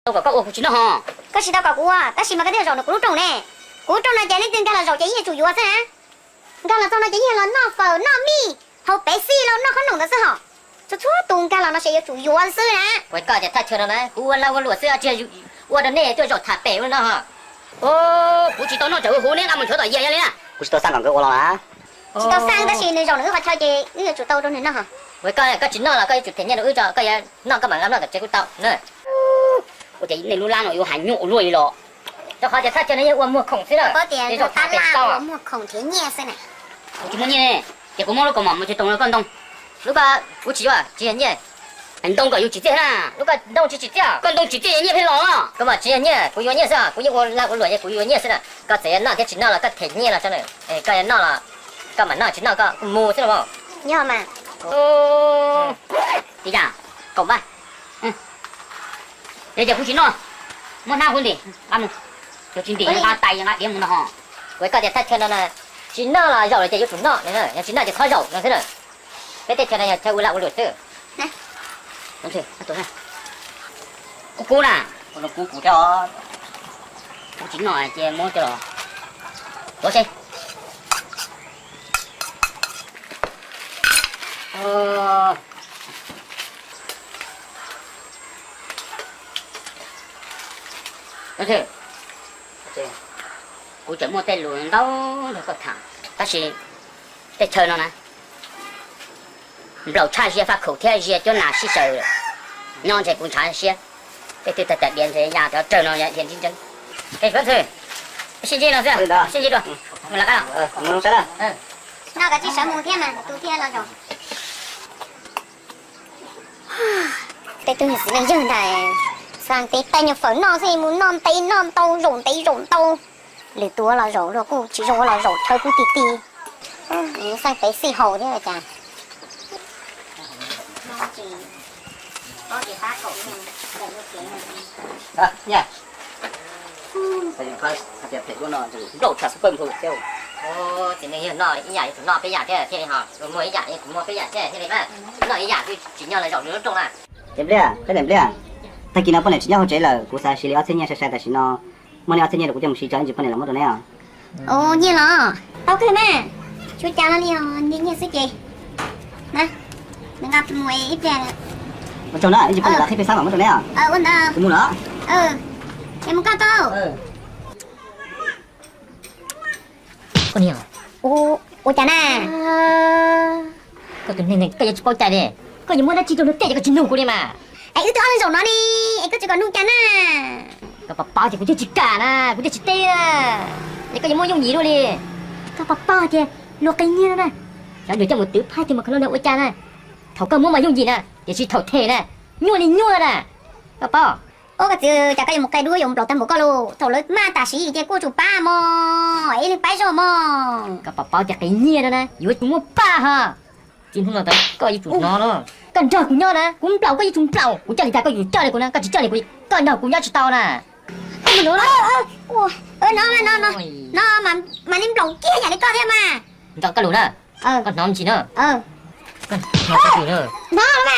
Kom koj ua kuv tsis noj ho. Koj tsis tau kom kuv ua, tab sis mas koj twb zaum ntawm kuv lub rooj ne. Kuv lub rooj no ces leej twg nkag los zaum ces yeej yuav tsum yuav xwb na. Nkag los txog no ces yeej los noj fawm noj mij, haus pev xij los noj khob noom ntawd xwb hos. Txhua txhua tus nkag los no ces yuav tsum yuav xwb na. Ua koj tias thaj chaw no na kuv ua lag ua luam xwb, ua rau nej tuaj zaum tham pem ua no ho. Kuv tsis tau noj tsam huv huv neb nqa mus nchuav tom yias li na. Kuv tsis tau xaj kom nkawd ua los na. Tsis tau xaj tab sis nws zaum nws wb qhov chaw ces wb yuav tsum tau rau nws noj. Ua koj, koj tsis noj los koj yuav tsum them nyiaj rau wb tso, koj yuav noj koj mam nqa noj tom tsev kuv tau na. Ua cas nej lub lab no yuav hav nyuj ua luaj li los? Rau qhov tias thaj chaw no yeej ua muag khoom xwb na. Paub tias zaum tham pem tau, muag khoom nrhiav nyiaj xwb na. Kuv tsis muaj nyiaj, ces kuv muab lub kaus mom mus tsis toom rau koj ntoo. Lub ko kuv tsis yuav, tsis yog nyiaj. Ntoo kom yus tsim txiaj na. Lub ko ntoo tsis tsim txiaj, koj ntoo tsim txiaj nyiaj pheej los. Koj mas tsis yog nyiaj, kuv yuav nyiaj xwb, kuv yeej ua lag ua luam ces kuv yuav nyiaj xwb na. Koj txawm yuav noj thiab tsis noj los koj them nyiaj los tso na. Koj yuav noj los koj mam noj, tsis noj koj kuj mus xwb los. Yog mas. Tsis yam, kaum npaj. Yog tias kuv tsis noj, muab hnab huv ntim nqa mus. Yog tsis ntim nqa tais nqa diav mus no ho. Kuv koj tias thaj chaw no tsis noj los zaum los ces yuav tsum noj, yog tsis noj ces txhob zaum no xwb na. Peb teb chaws no yog chaw ua lag ua luam xwb. Kub kub na, kub kub thiab os. Kuv tsis noj ces muab coj los tuav seb. Kuv tseem muaj tej lus ntau nrog koj tham, tab sis tej chaw no na, nplaum tshaj zia faj khaum thiab zia cuab nas sib xyaw, nyob ntshe kuv ntshav siab. Tej twg tawg tawm diav ntshe ya cov rawg no dhia ntseeb ntseeb. Sib ntsib no xwb, sib ntsib dua, mus lawm qab no. Noj koj tsis sawv mus thiab mas tus thiaj los zaum. Tej tug niam txiv neej yawg ntawd, xav ntev taw nyuag fawm noj xwb mus noj ntev noj ntau zaum ntev zaum ntau. Lwm tus los zaum luag kuj tsis zoo, los zaum chaw kuj ti ti. Xav ntev xij haus thiab cas. Txiv neej yawg noj ib yam yuav tsum noj peb yam thiaj li ho, muag ib yam yuav tsum muag peb yam thiaj li na. Noj ib yam twb tsim nyog los zaum nws lub rooj na. Ces Npliaj, peb niam Npliaj, tag kis no poj niam tsis nyob hauv tsev lawm, kuv xav siv li ob txhiab nyiaj sai sai tam sim no, muaj li ob txhiab nyiaj rau kuv coj mus siv tso ib ntsis poj niam los muab rau neb os. Ua nyiaj los, tau kawg na, tsuas cas no li os, nyiaj xwb ces na, nqa mus ib pliag. Ua tsaug na, ib ntsis poj niam los qhib peb xab mam muab rau neb os. Ua ntawd. Kuv mus lawm. Es mus koj tau. Koj niam, ua cas na? Koj tus neeg ne koj yuav tsis paub cai li. Koj yuav muab dab tsi rau nws tej ces koj tsis nug kuv li mas. Es wb twb ob leeg zaum no ne, es koj tsis kom nug cas na? Koj puas paub tias kuv twb tsis kam na, kuv twb tsis teb na, es koj yuav muab yooj yim dua li. Koj puas paub tias luag qhia nyiaj no na, xyov nws coj mus twv phaj twg mus khaws los nws ua cas na. Thaum koj muab mas yooj yim na, tiam sis thaum them na, nyuaj li nyuaj na. Koj paub. Ua koj txiv, cas koj yuav mus qia duab yuav nplaum tag npaum koj los? Thaum lawv maj tam sim ces kuj tsum pab mog, ib leeg pab zog mog. Koj puas paub tias qiv nyiaj no na yuav tsum muaj paj hos. Txij hnub no tod koj yuav tsum hnov no, koj nrog kuv nyob na, kuv nplaum koj yuav tsum nplaum, kuv coj li cas koj yuav coj li kuv na, koj tsis coj li kuv, koj nrog kuv nyob tsis tau na. No, no, no, no mas li nplaum kiag yam li koj thiab mas. Nco koj lus na, koj hnov me ntsis na. Koj hnov koj lus na. Hnov mas.